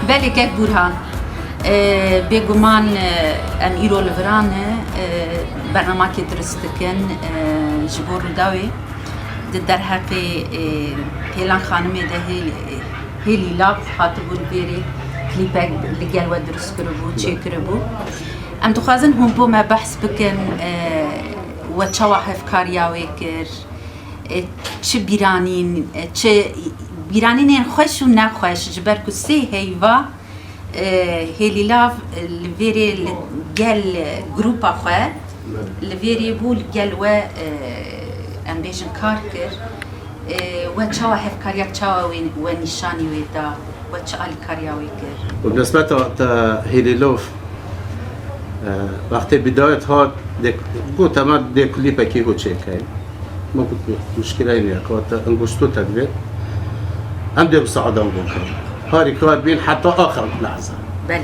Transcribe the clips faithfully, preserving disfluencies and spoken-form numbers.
Belê kek Burhan, e, bêguman, e, em îro li viran e, e, bernamakê dirust dikin, e, ji bo Rûdawê. Di derheqê, e, Pêlan Xanimê de hê-, hêlî lav hatibû li vêrê klîpek li gel we dirust kiribû, çêkiribû. Em dixwazin hûn bo me behs bikin, e, we çawa hevkariya wê kir, e, çi bîranîn, e, çi bîranînên xweş û nexweş, ji ber ku sê heyva, e, hêlîlav, e, li vêrê li gel, e, grûpa xwe, li vêrê bû li gel we, e, em bêjin kar kir. E, we çawa hevkariya çawa wê, we nîşanî wê da, we çi alîkariya wê kir? Û bi nisbeta te hêlîlav, e, wextê bidayet hat, dê, got, "Em dê klîpekî ku çêkeyin." Ma got, "Muşkileyê nîye, ka te inguştotek vê, em dê bi saedan got." Harîkar bîn heta axir lehze. Belê.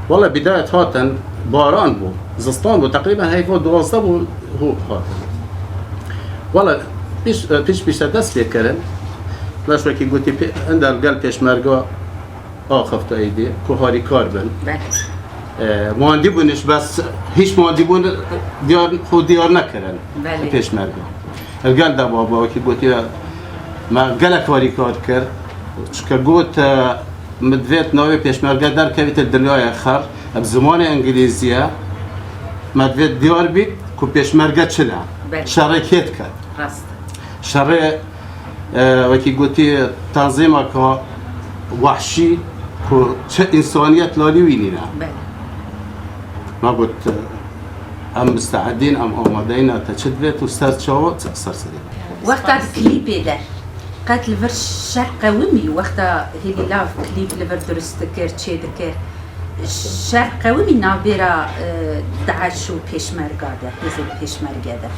Wala bidayet hatin, baran bû, zistan bû, teqrîben heyva duwazdeh bû, hû hatin. Wala pîş, pîş pîş te dest pê kirin, leş wekî gotî pê, enda gel pêşmerga axifte êdî, ku harîkar bin. Belê. E, mandî bûniş, bes hîç mandî bûn diyar, xwe diyar nekirin. Belê. Pêşmerga. Ev gel de baba wekî gotiye, me gelek harîkar kir. Çike got, e, min divêt navê pêşmerge derkevîte dinyaya xer, ev zimanê îngilîzî ye. Me divêt diyar bît ku pêşmerge çi ne. Belê. Şerê kê diket. Rast. Şerê, e, wekî gotî, tanzîmeke wehşî ku çi însaniyet lalî wî nîne. Belê. Me got, em mistehedîn, em amadeyî ne, te çi divêt û ser çawa, ser serê. Wexta di klîpê de, qet li vir şer qewimî, wexta hêlîlav klîp li vir dirust dikir, çê dikir, şer qewimî navbêra, e, DAIŞ û pêşmerga de, hêzên pêşmerge de?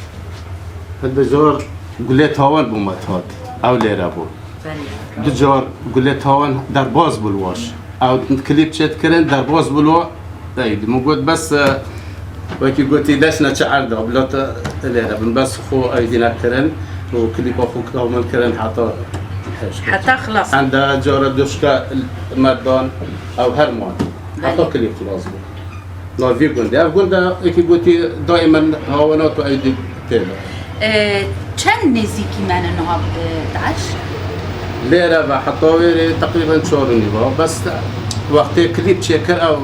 Hinde car gulê tawan bû me dihat. Ew lêre bû. Belê. Du car gulê tawan derbas bû li waş. Ew klîp çêdikirin derbas bû li wa. Ey, min got bes, e, wekî gotî deşne çi erda, bila te lêre bin. Bes xwe eydî nekirin û klîpa xwe kamil kirin heta hêşt. Heta xilas. Hinde cara duşka me dan, ew her man. Heta Belê. Klîp xilas bû. Navî gundê. Ev gund e, wekî gotî, daîmen hawenat û eydî tê de. E, çend nêzîkî me ne niha, e, DAIŞ? Lêre ve heta wêrê teqrîben çar û nîv e. Bes wextê klîp çêkir, ev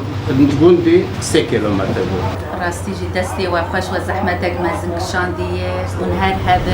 gundî sê kîlometre bû. Rastî jî destê we xweş, we zehmetek mezin kişandiye. Hûn her hebin,